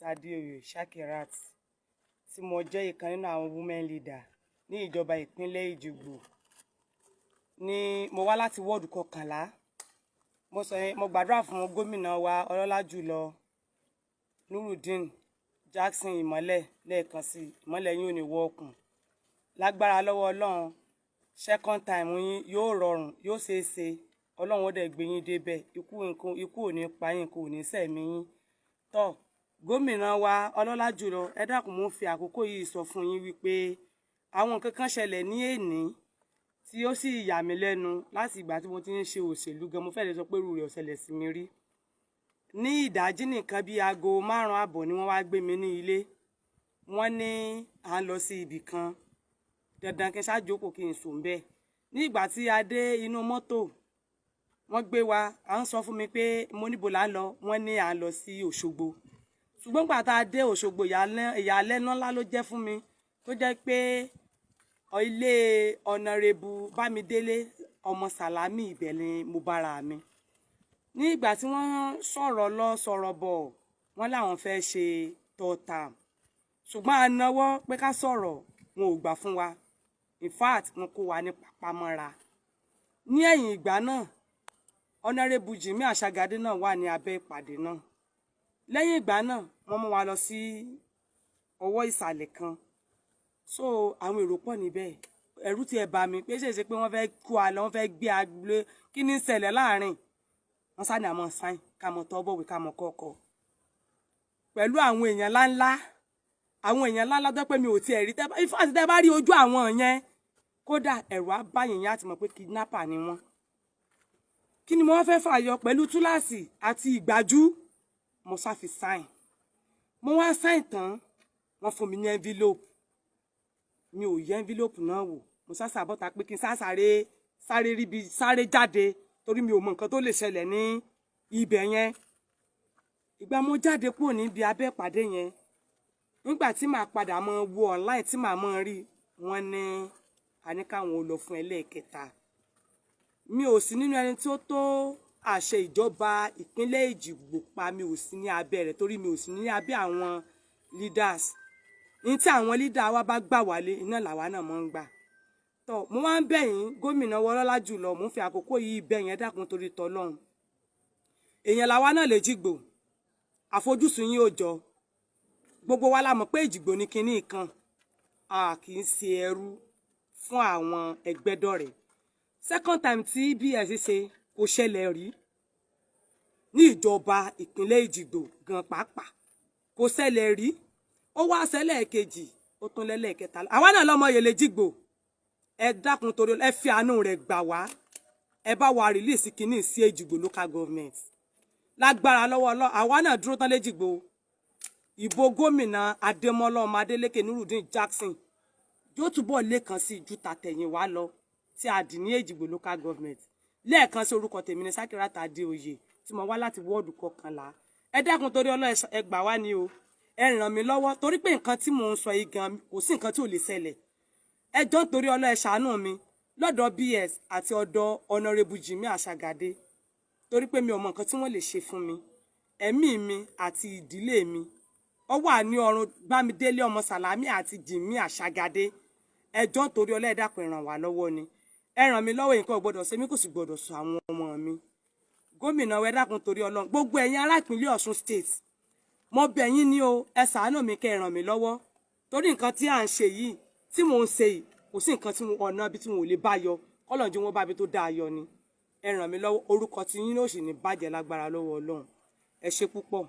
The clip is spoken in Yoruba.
Adeoye Shakirat, tí mo jẹ́ ìkan nínú àwọn women leader ní ìjọba ìpínlẹ̀ Èjìgbò. Ní mo wá láti wọ́ọ̀dù 11. Mo sọ yẹn, mo gbàdúrà fún gómìnà wa ọlọ́lá jùlọ, Nurudeen Jackson Ìmọ́lẹ̀. Lẹ́ẹ̀kan sí, ìmọ́lẹ̀ yín ò ní wọ òkùnkùn lágbára lọ́wọ́ Ọlọ́run. Second time yín yóò rọrùn, yóò ṣeé ṣe. Ọlọ́run ó dẹ̀ gbé yín débẹ̀. Ikú nǹkan ikú ò ní pa yín, kò ní sẹ̀mí yín. Tọ́ gómìnà wa ọlọ́lá jùlọ, ẹ dákun, mo ń fi àkókò yìí sọ fún yín wípé àwọn nǹkan kan ṣẹlẹ̀ ní èní tí ó sì yà mí lẹ́nu. Láti ìgbà tí mo ti ń ṣe òṣèlú gan, mo fẹ́ lè sọ pé irú rẹ̀ ò ṣẹlẹ̀ sí mi rí. Ní ìdájí nìkan bíi aago 5:30 ni wọ́n wá gbé mi ní ilé. Wọ́n ní à ń lọ sí ibì kan, dandan kí n ṣáà jókòó, kí n sùn bẹ́ẹ̀. Ní ìgbà tí a dé inú mọ́tò, wọ́n gbé wa, à ń sọ fún mi pé mo níbo là ń lọ. Wọ́n ní à ń lọ sí Òṣogbo. Ṣùgbọ́n gbà tá a dé Òṣogbo, ìyàlẹ́nu ńlá ló jẹ́ fún mi, tó jẹ́ pé ilé Honourable Bámidélé ọmọ Sàlámì, ibẹ̀ ni mo bára mi. Ní ìgbà tí wọ́n sọ̀rọ̀ lọ sọ̀rọ̀ bọ̀, wọ́n láwọn fẹ́ ṣe third term, ṣùgbọ́n a náwó pé ká sọ̀rọ̀, wọn ò gbà fún wa. In fact, wọ́n kó wa ní papamọ́ra. Ní ẹ̀yìn ìgbà náà, Honourable Jimmy Àṣàgàdé náà wà ní abẹ́ ìpàdé náà. Lẹ́yìn ìgbà náà, wọ́n mú wa lọ sí ọwọ́ ìsàlẹ̀ kan. So àwọn èrò pọ̀ níbẹ̀. Ẹ̀rù tiẹ̀ bà mí pé ṣèṣe pé wọ́n fẹ́ kó wa lọ, wọ́n fẹ́ gbé agbolé. Kí ní ṣẹlẹ̀ láàrin wọ́n sá ní àmọ́ sign, ká mọ̀ tọ́ bọ̀wé, ká mọ̀ kọ́kọ́ pẹ̀lú àwọn èèyàn ńláńlá, àwọn èèyàn ńláńlá tó pé mi ò tiẹ̀ rí. In fact, tẹ́ bá rí ojú àwọn yẹn, kódà ẹ̀rù á bá yẹn àti mọ̀ pé kidnapper ni wọ́n. Kí ni mo wá fẹ́ fàyọ? Pẹ̀lú túláàsì àti ìgbájú, mo sá fi sign. Mo wá sign tán, wọ́n fún mi ní envelope. Mi ò yẹ envelope náà wò. Mo sá sàbọ̀tà pé kí n sá sáré sáré ríbi sáré jáde, torí mi ò mọ nǹkan tó lè ṣẹlẹ̀ ní ibẹ̀ yẹn. Ìgbà mo jáde kúrò níbi abẹ́ ìpàdé yẹn, nígbà tí màá padà mọ wo online, tí màá mọ rí, wọ́n ní a ní káwọn ò lọ fún ẹlẹ́ẹ̀kẹta. Mi ò sí nínú ẹni tí ó tó àṣẹ ìjọba ìpínlẹ̀ Èjìgbò pa. Mi ò sí ní abẹ́ rẹ̀, torí mi ò sí ní abẹ́ àwọn leaders. Ní tí àwọn leader wa bá gbà wálé, iná làwa náà mọ̀ ń gbà. Tọ́ mo wá ń bẹ̀ yín, gómìnà wọlọ́lá jùlọ, mo ń fi àkókò yìí bẹ̀ yín. Ẹ dákun, torí tọlọ́run, èèyàn làwa náà lè jìgbò. Àfojúsùn yín ò jọ. Gbogbo wa la mọ̀ pé Èjìgbò ní kinní kan, a kì í ṣe ẹrú fún àwọn ẹgbẹ́dọ̀rẹ̀. Second time tí BS ṣe, kò ṣẹlẹ̀ rí ní ìjọba ìpínlẹ̀ Èjìgbò gan pàápàá, kò ṣẹlẹ̀ rí. Ó wá ṣẹlẹ̀ kejì, ó tún lẹ́lẹ́kẹta. Àwa náà lọ́mọ yèlè jìgbò. Ẹ dákun, torí ẹ fi àánú rẹ̀ gbà wá, ẹ bá wa release kínní sí Èjìgbò local government. Lágbára lọ́wọ́ Ọlọ́run, àwa náà dúró tán léjìgbò. Ìbò gómìnà Adémọ́lá ọmọ Adélékè Nurudeen Jackson yóò túbọ̀ lẹ́ẹ̀kan sí ju tàtẹ̀yìnwá lọ tí a dì ní Èjìgbò local government. Lẹ́ẹ̀kan sí, orúkọ tèmi ní Sákìrátà Adéoyè, tí mo wá láti wọ́ọ̀dù 11. Ẹ dákun, torí Ọlọ́run, ẹ gbà wá ní o. Ẹ ràn mí lọ́wọ́, torí pé nǹkan tí mò ń sọ yìí gan, kò sí nǹkan tí ò lè ṣẹlẹ̀. Ẹ jọ̀ọ́, nítorí Ọlọ́run, ẹ ṣàánú mi lọ́dọ̀ BS àti ọ̀dọ̀ Honourable Jimmy Àṣàgàdé, torí pé mi ò mọ nǹkan tí wọ́n lè ṣe fún mi. Ẹ̀mí mi àti ìdílé mi, ó wà ní ọrùn Bámidélé ọmọ Sàlámì àti Jimmy Àṣàgàdé. Ẹ jọ̀ọ́, nítorí Ọlọ́run, ẹ dákun, ẹ ràn wá lọ́wọ́ ni. Ẹ ràn mí lọ́wọ́. Nǹkan ò gbọ́dọ̀ ṣe mí, kò sì gbọ́dọ̀ sọ àwọn ọmọ mi. Gómìnà, ẹ dákun, torí Ọlọ́run. Gbogbo ẹ̀yin ará ìpínlẹ̀ Ọ̀ṣun State, mo bẹ̀ yín ní o. Ẹ ṣàánú mi, kẹ́ ẹ ràn mí lọ́wọ́, torí nǹkan tí à ń ṣe yìí, tí mò ń ṣe yìí, kò sí nǹkan tí ọ̀nà ibi tí wọn ò lè bá yọ. Kọ́lọ̀ jí wọn bá ibi tó dáa yọ ni. Ẹ ràn mí lọ́wọ́. Orúkọ tí yín náà sì ní bàjẹ́ lágbára lọ́wọ́ Ọlọ́run. Ẹ ṣe púpọ̀.